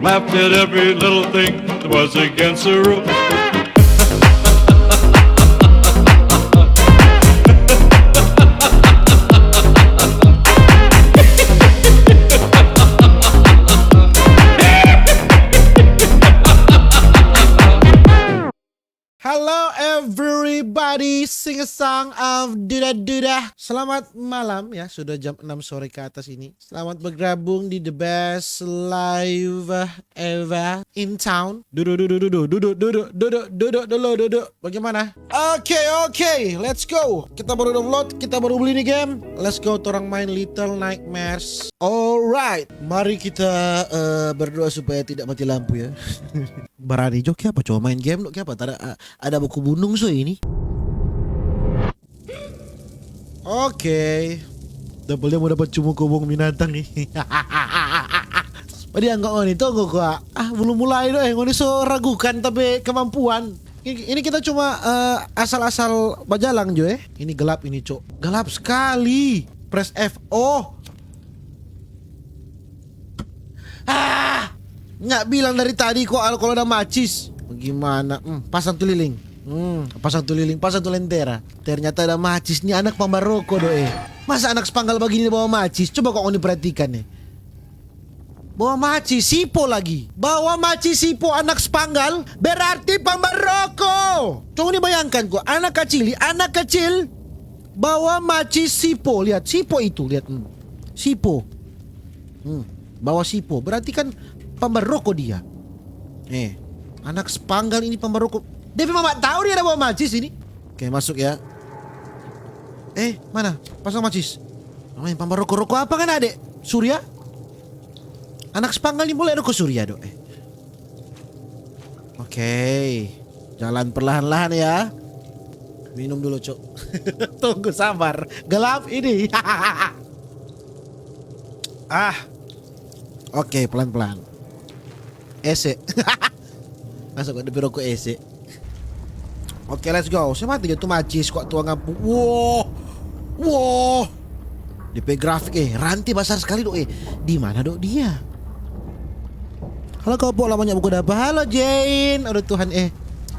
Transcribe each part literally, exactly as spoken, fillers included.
Laughed at every little thing that was against the rules. Hello everybody, sing a song of duda duda. Selamat malam ya, sudah jam enam sore ke atas ini. Selamat bergabung di the best live ever in town. Duduk, duduk, duduk, duduk, duduk, duduk, duduk dulu, duduk. Bagaimana? Oke, oke, let's go. Kita baru download, kita baru beli nih game. Let's go, torang main Little Nightmares. Alright, mari kita eh, berdoa supaya tidak mati lampu ya. Barani jo kiapa, cuma main game do kiapa, tada a- ada baku bunung so ini. Oke. Double dia mau dapat cuma kobong binatang nih. Padi angka ngoni tunggu kwa. Ah, belum mulai do eh, ngoni so ragukan tapi kemampuan. Ini, ini kita cuma eh, asal-asal bajalang jo eh. Ini gelap ini, cok. Gelap sekali. Press F. Oh. Ah, nggak bilang dari tadi kok al- kalau ada macis. Gimana? Hmm, pasang tu lilin. Hmm, pasang tu lilin, pasang tu lentera. Ternyata ada macis nih anak pambaroko do eh. Masa anak spanggal begini bawa macis? Coba kok ngoni perhatikan nih. Bawa macis, sipo lagi. Bawa macis sipo anak spanggal, berarti pambaroko. Coba nih bayangkan kok, anak kacili, anak kecil bawa macis sipo. Lihat, sipo itu, lihat. Hmm. Sipo. Hmm. Bawa sipo, berarti kan pambaroko dia. Eh, anak spanggal ini pambaroko. Depe mama tahu dia ada bawa macis ini. Oke, masuk ya. Eh, mana? Pasang macis. Oh, yang pambaroko-roko apa kan, Ade? Surya? Anak spanggal ni boleh roko Surya do. Eh. Oke. Jalan perlahan-lahan ya. Minum dulu, Cok. Tunggu, sabar. Gelap ini. Ah. Oke, pelan-pelan. Ese. Masa kok depe roko ese? Oke, let's go. Se mati jo tu macis kok tuang ngapung. Wow. Wow. Depe grafik eh, rantai basar sekali do eh. Di mana do dia? Halo kau po, lamanya buku dapa. Halo Jane. Aduh Tuhan eh.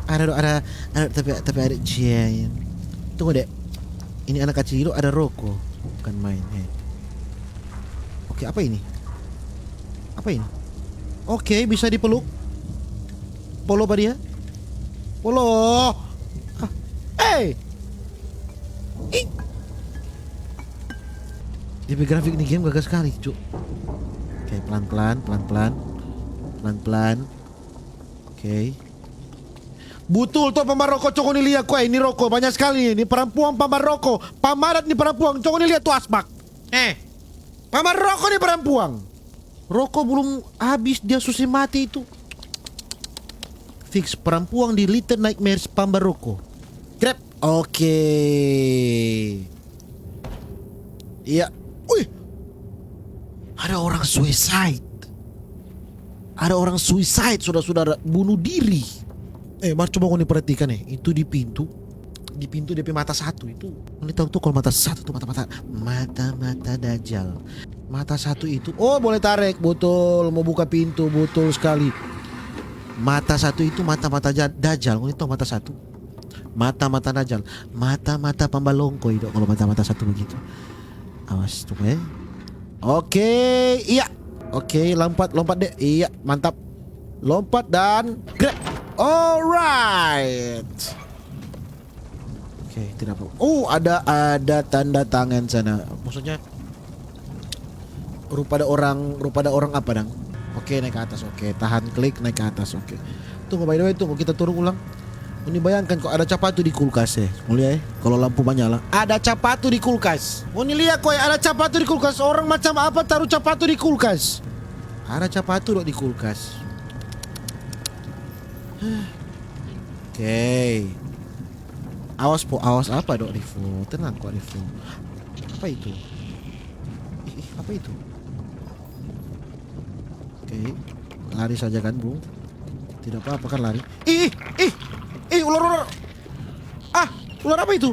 Ada do, ada, ada tapi tapi ada Jane. Tunggu deh. Ini anak kacil do ada roko. Bukan main eh. Oke, apa ini? Apa ini? Oke, bisa dipeluk. Polo pa dia. Polo. Ah. Eh. Ih. Depe grafik ini game gagal sekali, cuk. Oke, pelan-pelan, pelan-pelan. Pelan-pelan. Oke. Butul to pambaroko, coko ni lia kue, ini roko banyak sekali ini, perempuan pambaroko, pamadat ni perempuan, coko ni lia tu asbak. Eh. Pambaroko ni perempuan. Roko belum habis dia susi mati itu. Fix perempuan di Little Nightmares pambaroko. Grab. Oke. Iya. Wih. Ada orang suicide. Ada orang suicide, saudara-saudara, bunuh diri. Eh, mar coba ngoni perhatikan eh, itu di pintu. Di pintu depe mata satu itu. Ngoni tahu tuh kalau mata satu tuh mata-mata mata-mata dajal. Mata satu itu, oh boleh tarik, betul, mau buka pintu, betul sekali. Mata satu itu mata-mata ja- dajal, ngoni tahu mata satu? Mata-mata dajal, mata-mata pambalongko itu kalau mata-mata satu begitu. Awas tuh eh. Oke, iya. Oke, lompat, lompat deh. Iya, mantap. Lompat dan grab. Alright. Oke, tidak apa. Oh, ada ada tanda tangan sana. Maksudnya rupa ada orang, rupa ada orang apa dang? Oke, naik ke atas. Oke, tahan klik naik ke atas. Oke. Tunggu, by the way, tunggu kita turun ulang. Ngoni bayangkan kok ada capatu di kulkas eh. Ngoni lia eh, kalau lampu manyala. Ada capatu di kulkas. Ngoni lia kok ada capatu di kulkas. Orang macam apa taruh capatu di kulkas? Ada capatu dok di kulkas. Oke. Awas po, awas apa dok Rivo? Tenang kok Rivo. Apa itu? Ih, ih, apa itu? Oke. Lari saja kan, Bung? Tidak apa-apa kan lari? Ih, ih, ih, ih, ular, ular. Ah, ular apa itu?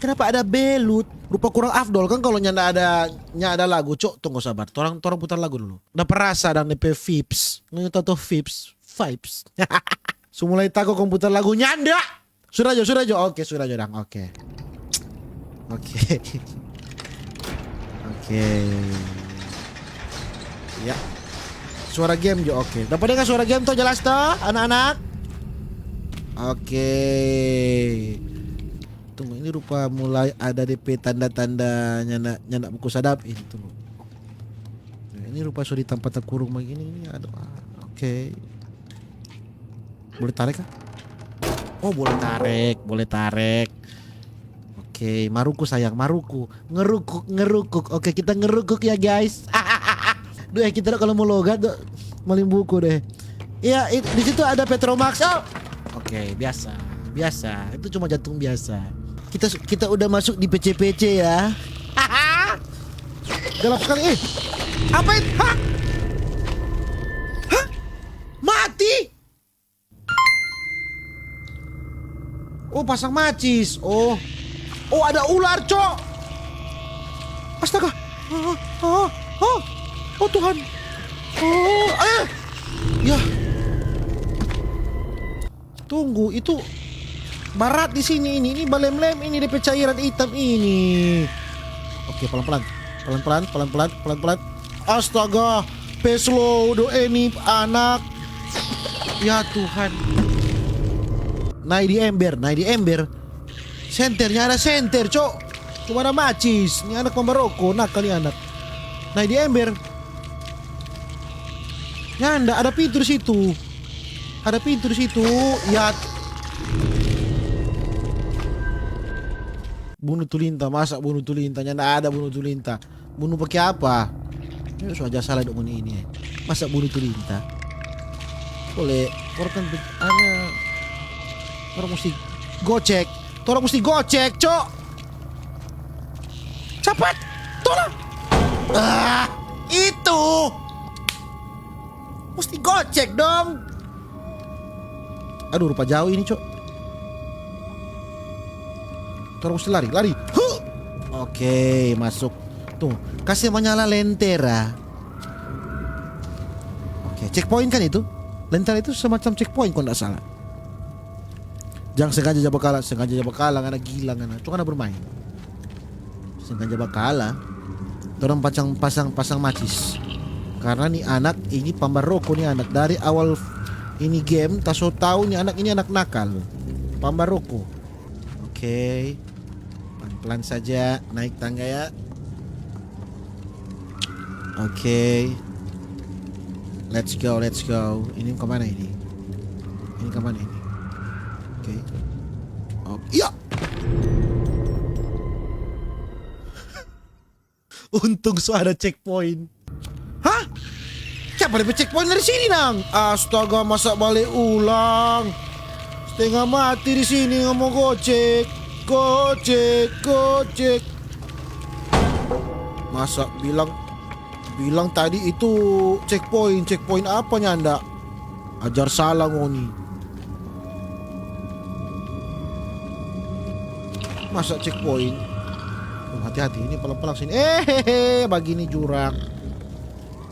Kenapa ada belut? Rupa kurang afdol kan kalau nyanda ada, nya ada lagu, Cok. Tunggu sabar, torang, torang putar lagu dulu. Dapa rasa dang depe vibes. Ngoni tau to vibes? Vibes. Su mulai tako kong putar lagu, nyanda. Sudah jo, sudah jo. Oke, sudah jo dang. Oke. Oke. Oke. Ya. Suara game jo, oke. Dapa dengar suara game to, jelas to, anak-anak? Oke. Tunggu, ini rupa mulai ada depe tanda-tanda nyanda, nyanda buku sadap ini, tunggu. Nah, ini rupa so di tampa takurung bagini, ini aduh, ah, oke. Boleh tarik kah? Oh, boleh tarik, boleh tarik. Oke, maruku sayang, maruku. Ngerukuk, ngerukuk. Oke, kita ngerukuk ya, guys. Duh, eh, kita kalau mau logat, duh, maling buku deh. Iya, it-, di situ ada Petromax. Oh. Oke, biasa, biasa. Itu cuma jantung biasa. Kita su-, kita udah masuk di P C P C ya. Gelap sekali. Eh, apa itu? Hah? Hah? Mati? Oh, pasang macis. Oh. Oh, ada ular, Cok. Astaga. Ah, ah, ah. Oh, Tuhan. Oh, eh. Ya. Tunggu, itu berat di sini ini. Ini balem-lem ini depe cairan hitam ini. Oke, pelan-pelan. Pelan-pelan, pelan-pelan, pelan-pelan. Astaga, pe slow do ini anak. Ya Tuhan. Naik di ember, naik di ember. Senter, nyanda ada senter, Cok. Cuma ada macis. Ni anak pambaroko, nakal ni anak. Naik di ember. Nyanda, ada pintu di situ. Ada pintu di situ. Ya. Bunuh tu linta, masa bunuh tu linta? Nyanda ada bunuh tu linta. Bunuh pake apa? Ya, so aja salah dong ini, eh. Masa bunuh tu linta? Boleh, torang kan pe-, ada, torang musti gocek. Torang musti gocek, Cok. Capat! Tolong! Ah, itu! Musti gocek dong. Aduh, rupa jauh ini, Cok. Torang musti lari, lari. Huh! Oke, masuk. Tuh, kasih manyala lentera. Oke, checkpoint kan itu? Lentera itu semacam checkpoint kalo nda salah. Jang sengaja ja bakala, sengaja ja bakala, ngana gila ngana. Cuma ngana bermain. Sengaja bakala. Torang pasang, pasang, pasang macis. Karena ni anak ini pambaroko ni anak. Dari awal ini game, ta so tau ni anak ini anak nakal. Pambaroko. Oke. Pelan-pelan saja naik tangga ya. Oke. Let's go, let's go. Ini kemana ini? Ini kemana ini? Oke. Oh, iya. Untung so ada checkpoint. Hah? Kiapa depe checkpoint dari sini, nang? Astaga, masa bale ulang? Stenga mati di sini, ngana mo gocek. Gocek, gocek. Masa bilang, bilang tadi itu checkpoint, checkpoint apa nyanda? Ajar salah ngoni. Masa checkpoint? Oh, hati-hati, ini pelan-pelan sini. Eh, hehe, bagini jurang.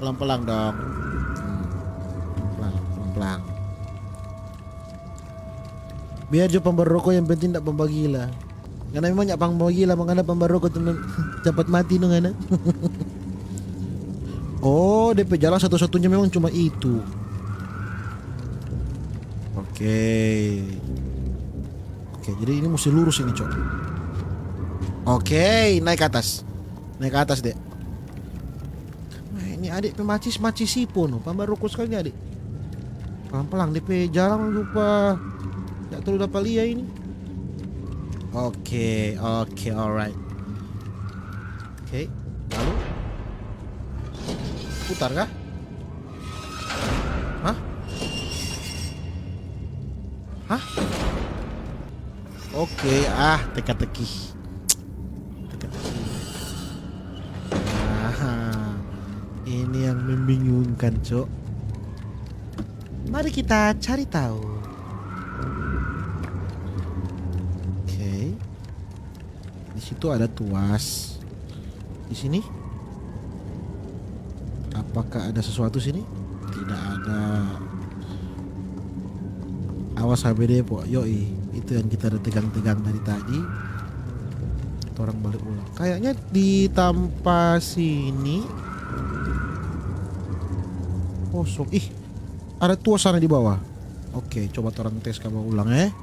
Pelan-pelan dong. Hmm. Pelan, pelan-pelan. Biar jo pambaroko, yang penting ndak pambagila. Ngana memang nyak pambagila, makana pambaroko tu mem-, capat mati no ngana. Oh, depe jalan satu-satunya memang cuma itu. Oke. Oke, jadi ini musti lurus ini, Cok. Oke, naik ke atas. Naik ke atas, dek. Nah, ini adik pe macis, macis sipo no. Pambaroko skali ni adik. Pelan-pelan, depe jalan rupa ndak terlalu dapa lia ini. Oke, oke, alright. Oke, lalu? Putar kah? Hah? Hah? Oke, ah, teka-teki. Teka-teki. Ah, ini yang membingungkan, Cok. Mari kita cari tahu. Oke. Di situ ada tuas. Di sini? Apakah ada sesuatu sini? Tidak ada. Awas H B D, po. Yoi, itu yang kita ada tegang-tegang dari tadi. Torang balik ulang. Kayaknya di tampa sini kosong. Ih, ada tuas sana di bawah. Oke, coba torang tes ka bawah ulang, eh.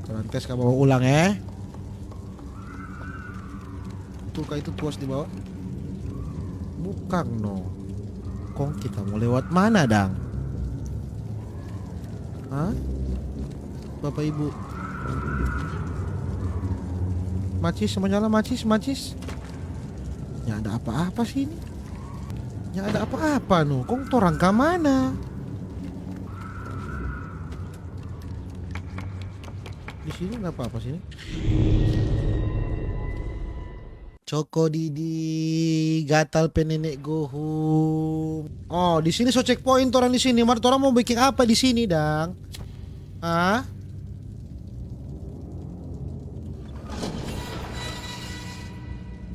Torang tes ka bawah ulang, eh. Betul ka itu tuas di bawah? Bukang no. Kong kita mo lewat mana dang? Hah? Bapak Ibu. Macis, mo nyala macis, macis. Nya ada apa-apa sini. Nya ada apa-apa no. Kong torang ka mana? Di sini ada apa-apa sini? Coko didi, gatal pe nene gohung. Oh, di sini so checkpoint torang di sini. Mar torang mo biking apa di sini dang? Ah?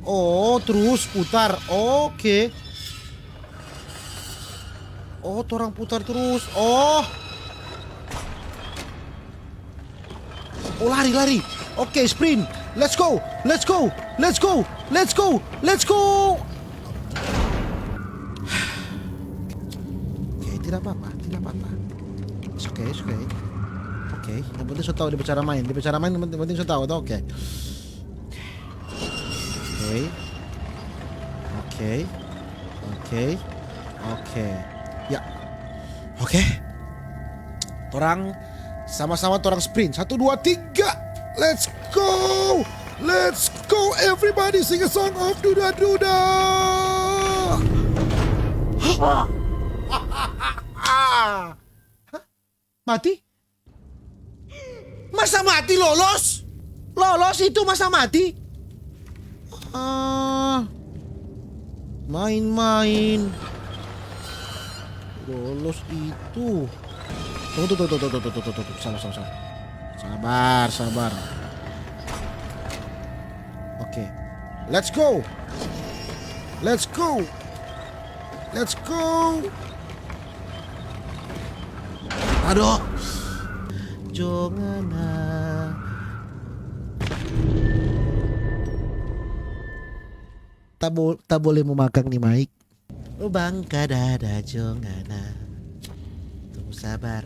Oh, terus putar. Oke. Oh, torang putar terus. Oh. Oh, lari, lari. Oke, sprint. Let's go. Let's go. Let's go. Let's go. Let's go. Oke, tidak apa-apa, tidak apa-apa. It's okay, it's okay. Oke, yang penting so tahu dia bicara main. Dia bicara main, yang penting, penting so tahu, toh? Oke. Oke. Oke. Oke. Oke. Ya. Oke. Torang sama-sama torang sprint. Satu, dua, tiga. Let's go. Let's go. Everybody sing a song of duda duda. Hah? Mati? Masa mati lolos? Lolos itu masa mati? Ah, main-main. Lolos itu. Tunggu, tunggu, tunggu, tunggu, tunggu, tunggu, tunggu. Sabar, sabar, sabar. Sabar, sabar. Oke. Let's go. Let's go. Let's go. Aduh. Jongana. Ta bo-, ta boleh mo makang ni, Mike? Lubang kadada jongana. Tunggu sabar.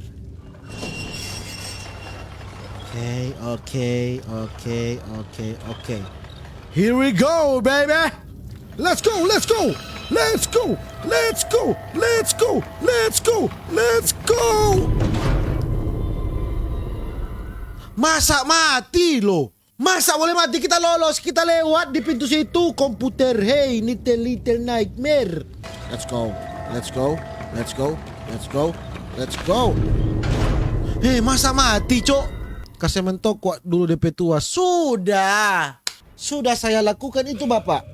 Oke, oke, oke, oke, oke. Here we go, baby. Let's go, let's go. Let's go. Let's go. Let's go. Let's go. Let's go. Masa mati lo? Masa boleh mati? Kita lolos, kita lewat di pintu situ, komputer. Hey, ini teh little nightmare. Let's go. Let's go. Let's go. Let's go. Let's go. Hei, masa mati, cok? Kase mentok kwa dulu depe tua. Sudah. Sudah saya lakukan itu, Bapak.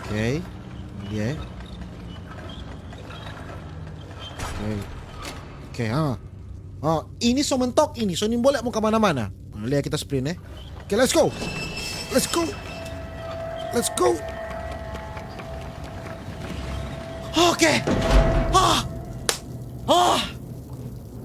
Oke. Iya. Oke. Oke, ha. Oh, ini so mentok ini, so nimbole mo ka mana-mana. Nah, lia kita sprint, eh. Oke, let's go. Let's go. Let's go. Oke. Ah. Ah.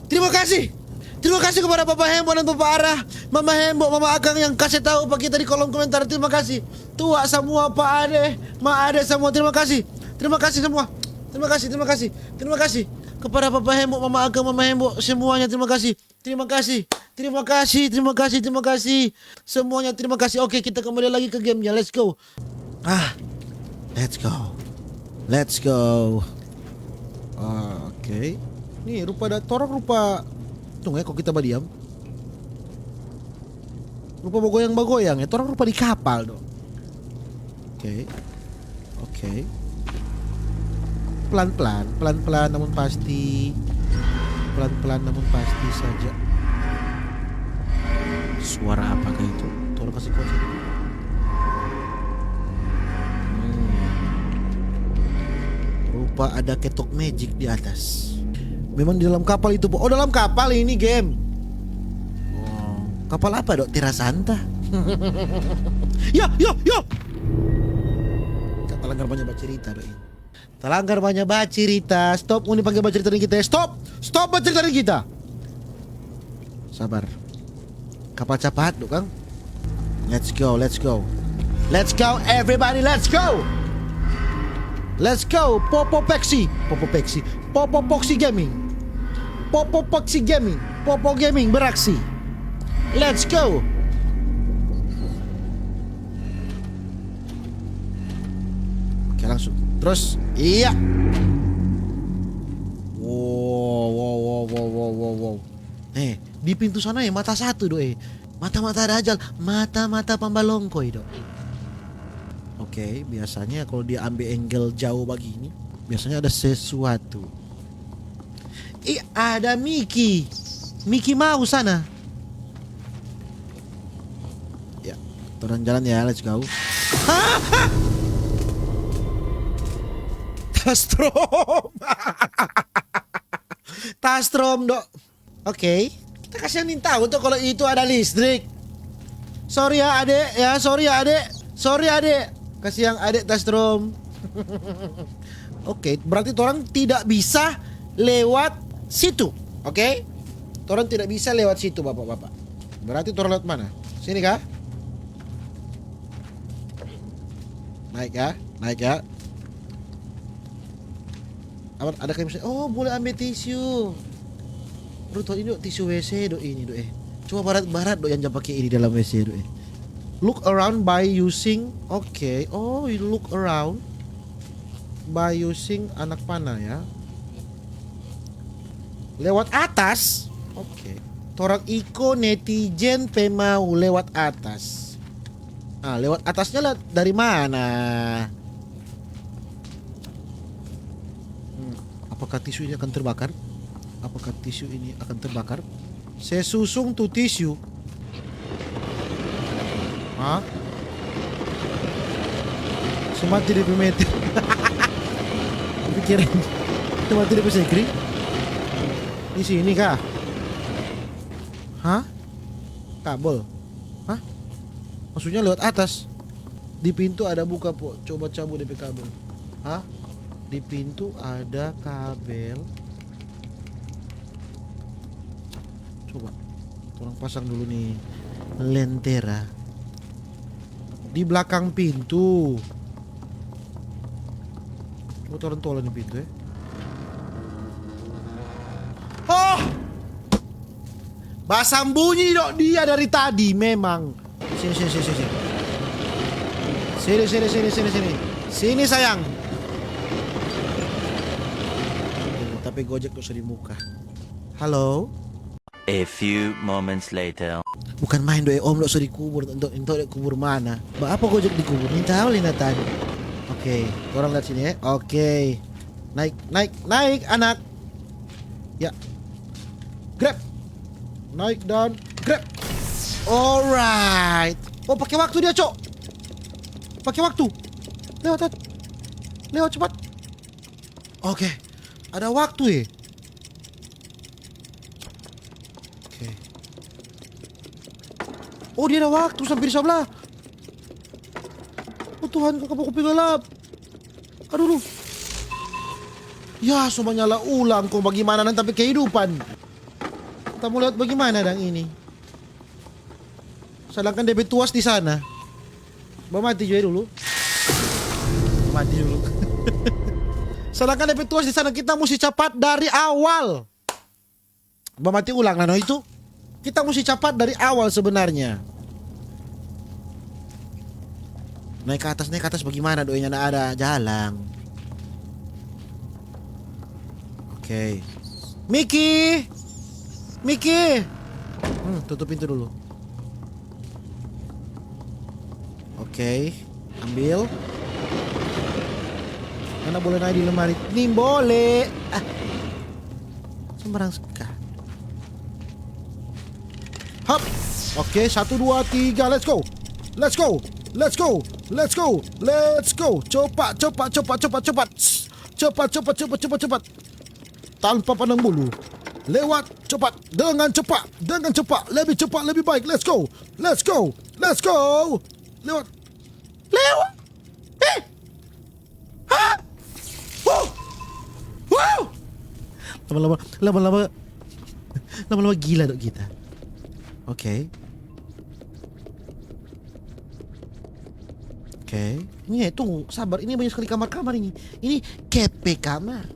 Terima kasih. Terima kasih kepada Papa Hembo dan Papa Ara, Mama Hembo, Mama Akang yang kase tau pa kita di kolom komentar. Terima kasih. Tua samua, Pa Ade, Ma Ade samua, terima kasih. Terima kasih samua. Terima kasih, terima kasih. Terima kasih kepada Papa Hembo, Mama Akang, Mama Hembo, semuanya terima kasih. Terima kasih. Terima kasih, terima kasih, terima kasih. Semuanya terima kasih. Oke, kita kembali lagi ke gamenya. Let's go. Ah, let's go. Let's go. Ah, oke. Nih, rupa ada torang rupa. Tunggu ya, kok kita badiam. Rupa bagoyang-bagoyang ya, torang rupa di kapal dong. Oke. Oke. Pelan-pelan, pelan-pelan namun pasti. Pelan-pelan namun pasti saja. Suara apakah itu? Tolong kasih kuat. Hmm. Rupa ada ketok magic di atas. Memang di dalam kapal itu, po. Oh, dalam kapal ini game. Oh, kapal apa, dok? Terra Santa. Yo, yo, yo. Talanggar banya bacerita doi. Talanggar banya bacerita. Stop, ngoni pake bacerita deng kita. Stop. Stop bacerita deng kita. Sabar. Kapal capat do kang. Let's go, let's go. Let's go everybody, let's go. Let's go. Popo Pexi, Popo Pexi, Popo Poxi Gaming. Popo Poxi Gaming, Popo Gaming beraksi. Let's go. Oke, langsung. Terus, iya. Wow, wow, wow, wow, wow, wow, wow. Eh, di pintu sana ya, mata satu do, eh. Mata-mata dajal, mata-mata pambalongkoi do. Oke, biasanya kalau dia ambil angle jauh begini, biasanya ada sesuatu. Ih, ada Mickey. Mickey mau sana. Ya, turun jalan ya, let's go. Hah? Hah? Tastrom. Tastrom do. Oke, kita kasih yang tahu tuh kalau itu ada listrik. Sorry ya, Adek, ya, sorry ya, Adek. Sorry, Adek. Kasih yang Adek Tastrom. Oke, berarti orang tidak bisa lewat situ. Oke? Orang tidak bisa lewat situ, Bapak-bapak. Berarti orang lewat mana? Sini kah? Naik ya, naik ya. Apa, ada kayak misalnya, oh, boleh ambil tisu. Aduh, Tuhan, ini do tisu W C do ini do, eh. Coba barat-barat do yang ja pake ini dalam W C do, eh. Look around by using, oke. Oh, you look around by using anak panah ya. Lewat atas. Oke. Torang iko netizen pe mau lewat atas. Ah, lewat atasnya lah dari mana? Hmm, apakah tisu ini akan terbakar? Apakah tisu ini akan terbakar? Se susung tu tisu. Hah? Se mati depe mete. Pikiran. Se mati depe sekring. Di sini kah? Hah? Kabel. Hah? Maksudnya lewat atas. Di pintu ada buka, po. Coba cabu depe kabel. Hah? Di pintu ada kabel. Coba. Orang pasang dulu nih lentera. Di belakang pintu. Coba orang tola nih pintu ya. Oh! Basambunyi dok dia dari tadi memang. Sini, sini, sini, sini. Sini, sini, sini, sini, sini. Sini, sayang. Tapi Gojek tuh di muka. Halo? A few moments later. Bukan main doi, om, dok so dikubur, untuk, untuk dek kubur mana? Ba apa Gojek dikubur? Minta tahu, Lina, tadi. Oke, orang lihat sini ya. Oke. Naik, naik, naik, anak. Ya. Grab. Naik dan grab. Alright. Oh, pakai waktu dia, Cok. Pakai waktu. Lewat, lewat. Lewat cepat. Oke. Ada waktu ya. Oke. Oh, dia ada waktu sampai di sebelah. Oh Tuhan, kok kopi gelap. Aduh, duh. Ya, so manyala ulang kong, bagimana nanti tapi kehidupan. Kita mau lewat bagimana dang ini? Sedangkan depe tuas di sana. Ba mati jo dulu. Ba mati dulu. Sedangkan depe tuas di sana, kita musti capat dari awal. Ba mati ulang lah no itu. Kita musti capat dari awal sebenarnya. Naik ke atas, naik ke atas, bagimana doi, nyanda ada jalan. Oke. Miki! Miki! Hmm, tutup pintu dulu. Oke, ambil. Mana boleh naik di lemari? Nimbole. Ah. Sembarang suka. Hap. Oke, satu, dua, tiga, let's go. Let's go. Let's go. Let's go. Let's go. Cepat, cepat, cepat, cepat, cepat. Cepat, cepat, cepat, cepat, cepat. Tanpa pandang bulu. Lewat cepat, dengan cepat, dengan cepat, lebih cepat, lebih baik. Let's go. Let's go. Let's go. Lewat. Lewat. Eh. Hah? Wow. Wow. Lama-lama, lama-lama, lama-lama gila dong kita. Oke. Oke. Ini ya, tunggu, sabar. Ini banyak sekali kamar-kamar ini. Ini kepe kamar.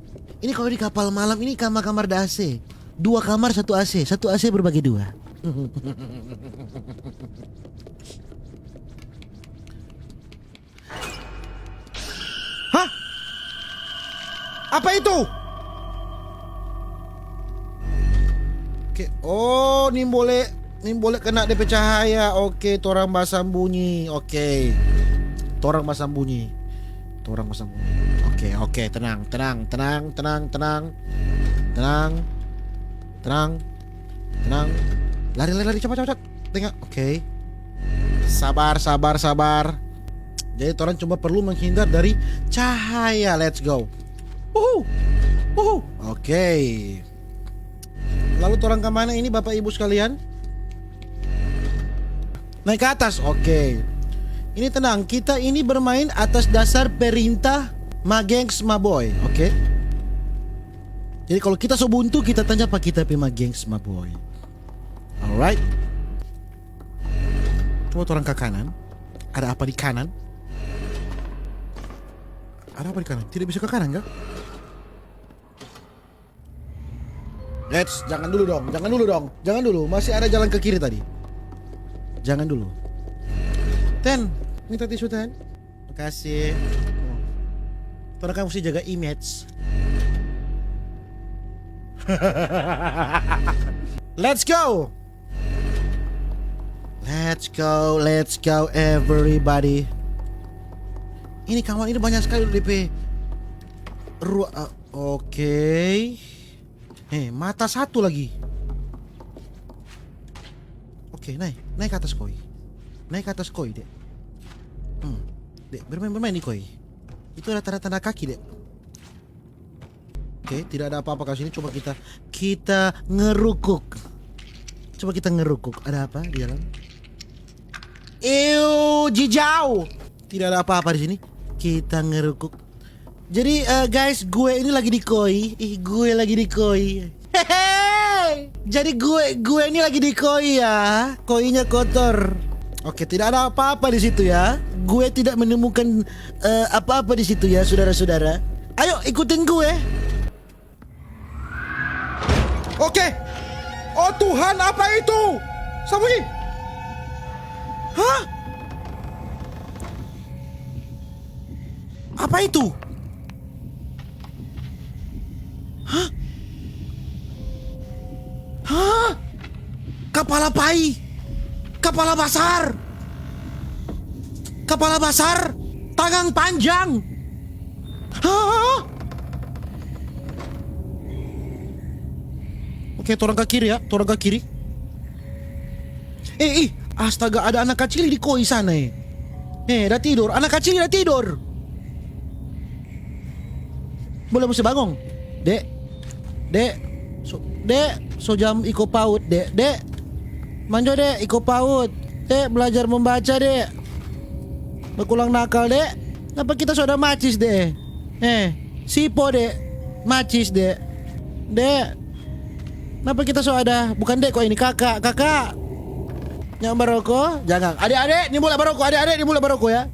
Ini kalau di kapal malam ini kamar-kamar ada A C. Dua kamar, satu A C. Satu A C berbagi dua. Hah? Apa itu? Oke, oh, nimbole, nimbole kena depe cahaya. Oke, torang basambunyi. Oke. Torang basambunyi. Torang basambunyi. Oke, oke, tenang, tenang, tenang, tenang, tenang. Tenang. Tenang. Tenang. Lari, lari, lari, cepat, cepat, cepat. Tengok. Oke. Sabar, sabar, sabar. Jadi, torang cuma perlu menghindar dari cahaya. Let's go. Uhu. Uhu. Oke. Lalu torang ke mana ini, Bapak Ibu sekalian? Naik ke atas. Oke. Ini tenang, kita ini bermain atas dasar perintah Magengs Maboy, oke? Jadi kalau kita so buntu, kita tanya pa kita pe Magengs Maboy. Alright. Coba torang ke kanan. Ada apa di kanan? Ada apa di kanan? Tidak bisa ke kanan, kah? Eits, jangan dulu dong, jangan dulu dong, jangan dulu. Masih ada jalan ke kiri tadi. Jangan dulu. Ten, minta tisu, Ten. Makasih. Torang kan mesti jaga image. Let's go. Let's go, let's go, everybody. Ini kamar ini banyak sekali depe rua-, eh, oke. Eh, mata satu lagi. Oke, nae, nae ke atas koi. Nae ke atas koi, Dek. Hmm, Dek, bermain-bermain di koi. Itu ada tanda-tanda kaki, Dek. Oke, tidak ada apa-apa ka sini. Coba kita, kita ngerukuk. Coba kita ngerukuk. Ada apa di dalam? Ew, jijau. Tidak ada apa-apa di sini. Kita ngerukuk. Jadi, eh, guys, gue ini lagi di koi. Ih, gue lagi di koi. Hehe. Jadi gue, gue ini lagi di koi ya. Koinya kotor. Oke, tidak ada apa-apa di situ ya. Gue tidak menemukan, eh, apa-apa di situ ya, saudara-saudara. Ayo, ikutin gue. Oke. Oh Tuhan, apa itu? Sambunyi. Hah? Apa itu? Hah? Hah? Kapala pai. Kapala basar. Kapala basar. Tangang panjang. Hah? Oke, torang ke kiri ya, torang ke kiri. Eh, ih, astaga, ada anak kacili di koi sana, eh. Eh, da tidor, anak kacili da tidor. Boleh musti bangong. Dek, Dek, so, Dek, so jam iko paut, Dek. Dek, manjo, Dek, iko paut. Dek, belajar membaca, Dek. Bakulang nakal, Dek. Napa kita so ada macis, Dek? Eh, sipo, Dek. Macis, Dek. Dek. Napa kita so ada? Bukan Dek, kok ini Kakak, Kakak. Yang baroko, jangan. Adek-adek, ni mulai baroko, adek-adek, ni mulai baroko ya.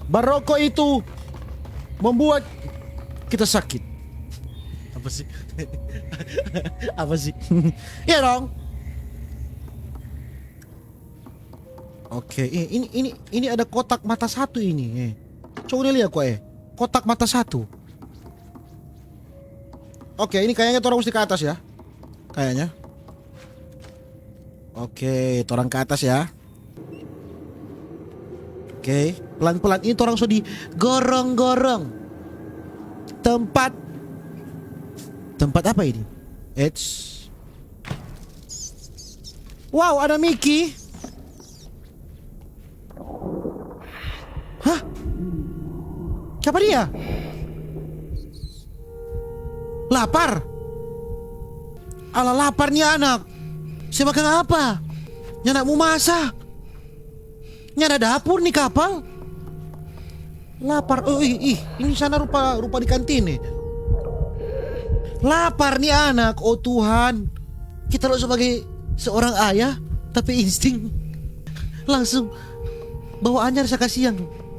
Baroko itu membuat kita sakit. Apa sih? Apa sih? Iya dong. Oke, i-, ini, ini, ini ada kotak mata satu ini, eh. Coba dia lihat kok, eh. Kotak mata satu. Oke, ini kayaknya torang mesti ke atas ya. Kayaknya. Oke, torang ke atas ya. Oke, pelan-pelan. Ini torang so di gorong-gorong. Tempat, tempat apa ini? Eits. Wow, ada Mickey. Hah? Siapa dia? Lapar? Ala lapar ni anak. Se makang apa? Nyanda mo masa. Nyanda dapur ni kapal. Lapar. Oh, ih, ih, ini sana rupa, rupa di kantin ni. Lapar ni anak, oh Tuhan. Kita lo sebagai seorang ayah, tapi insting langsung bawa anyar sa kasiang.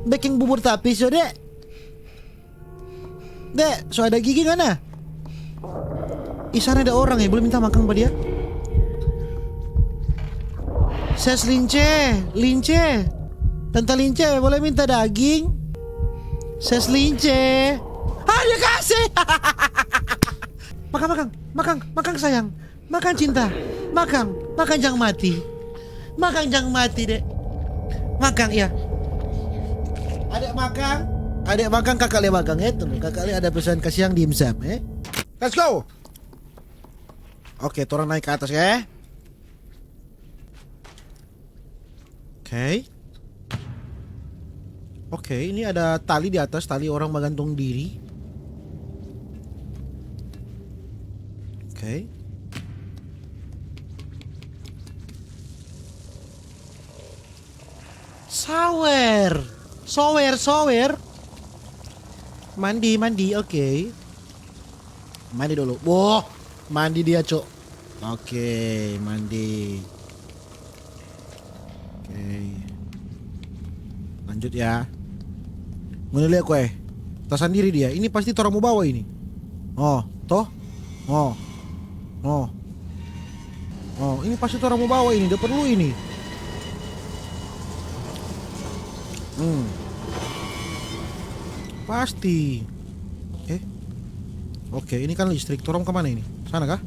Beking bubur tapis, yo, Dek. Dek, so ada gigi ngana? Ih, sana ada orang ya, boleh minta makang pa dia? Ses Lince, Lince. Tanta Lince, boleh minta daging? Ses Lince. Ah, dia kasih. Makang, makang, makang, makang sayang. Makang cinta. Makang, makang jang mati. Makang jang mati, Dek. Makang, ya. Adek makang, adek makang, kakak le makang, eh, tuh. Kakak le ada pesan kasiang dimsum, eh. Let's go. Oke, torang naik ke atas, ya. Oke. Oke, ini ada tali di atas, tali orang bagantung diri. Oke. Sawer. Sower, sower. Mandi, mandi, oke. Mandi dulu. Boh, mandi dia, Cok. Oke, mandi. Oke. Lanjut ya. Ngoni lia koe. Tasandiri dia. Ini pasti torang mo bawa ini. Oh, toh? Oh. Oh. Oh, ini pasti torang mo bawa ini. Dia perlu ini. Hmm. Pasti. Eh? Oke, ini kan listrik. Torang ka mana ini? Sana kah?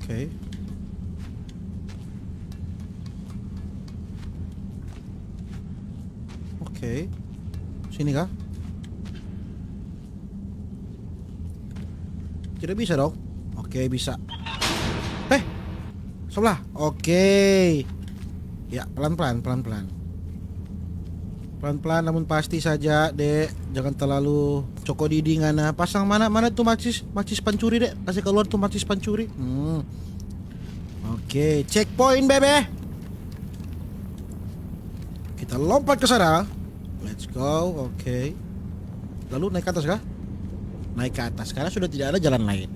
Oke. Oke. Sini kah? Tidak bisa dong. Oke, bisa. Eh, sebelah. Oke. Ya, pelan-pelan, pelan-pelan. Pelan-pelan, namun pasti saja, Dek. Jangan terlalu coko didi ngana. Pasang mana, mana tu macis, macis pancuri, Dek? Kasih keluar tu macis pancuri. Hmm. Oke, checkpoint, bebe. Kita lompat ke sana. Let's go. Oke. Lalu naik ke atas kah? Naik ke atas, karena sudah tidak ada jalan lain.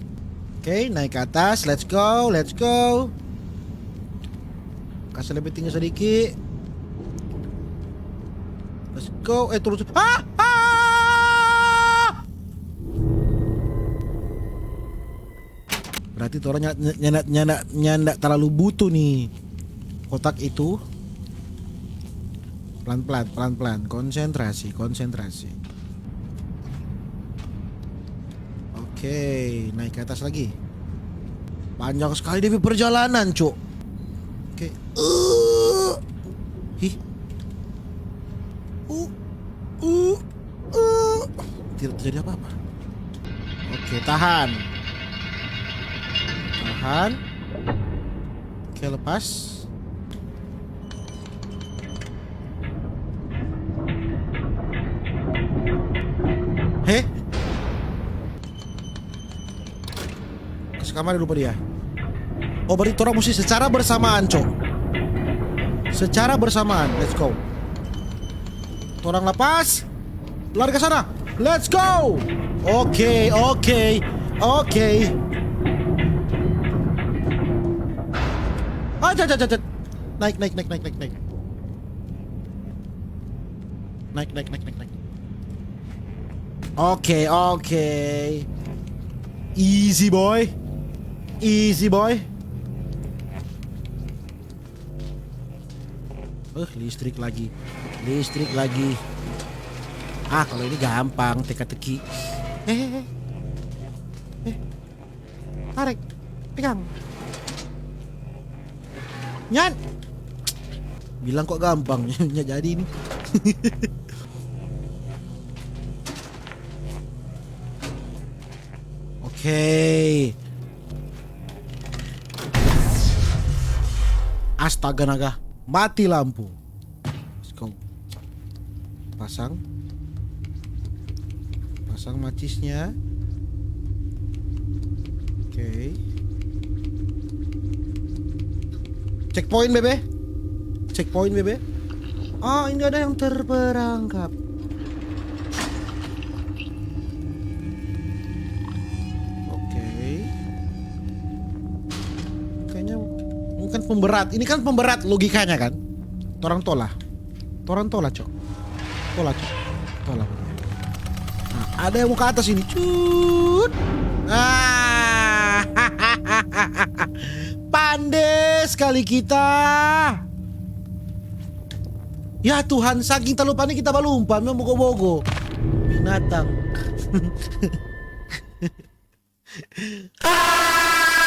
Oke, naik ke atas. Let's go, let's go. Kasih lebih tinggi sedikit. Let's go. Eh, turun. Ah! Ah! Berarti torang nya-, nya-, nyanda, nyanda, nyanda talalu butuh ni kotak itu. Pelan-pelan, pelan-pelan. Konsentrasi, konsentrasi. Oke, naik ke atas lagi. Panjang sekali dia pe perjalanan, Cuk. Oke. Eh. Hih. Uh. Uh. Uh. Tidak terjadi apa-apa. Oke, tahan. Tahan. Oke, lepas. Heh? Kas kamari dulu pa dia. Oh, berarti torang musti secara bersamaan, Cok. Secara bersamaan. Let's go. Torang lapas. Lari ke sana. Let's go. Oke, oke, oke. Aja, aja, aja, aja. Naik, naik, naik, naik, naik, naik. Naik, naik, naik, naik, naik. Oke, oke. Easy, boy. Easy, boy. Eh, listrik lagi. Listrik lagi. Ah, kalau ini gampang, teka-teki. Eh, eh, eh. Eh. Tarik. Pegang. Nyan. Bilang kok gampang, nya jadi ini. Oke. Astaga naga, mati lampu. Let's go. Pasang. Pasang macisnya. Oke. Checkpoint, Bebe. Checkpoint, Bebe. Ah, ini ada yang terperangkap. Oke. Kayaknya ini kan pemberat. Ini kan pemberat logikanya kan? Torang tola. Torang tola, Cok. Tola, Cok. Tola. Nah, ada yang mau ke atas ini. Cut. Ah. Pande sekali kita. Ya Tuhan, saking talupanya kita balumpa, memang bogo-bogo. Binatang. Ah!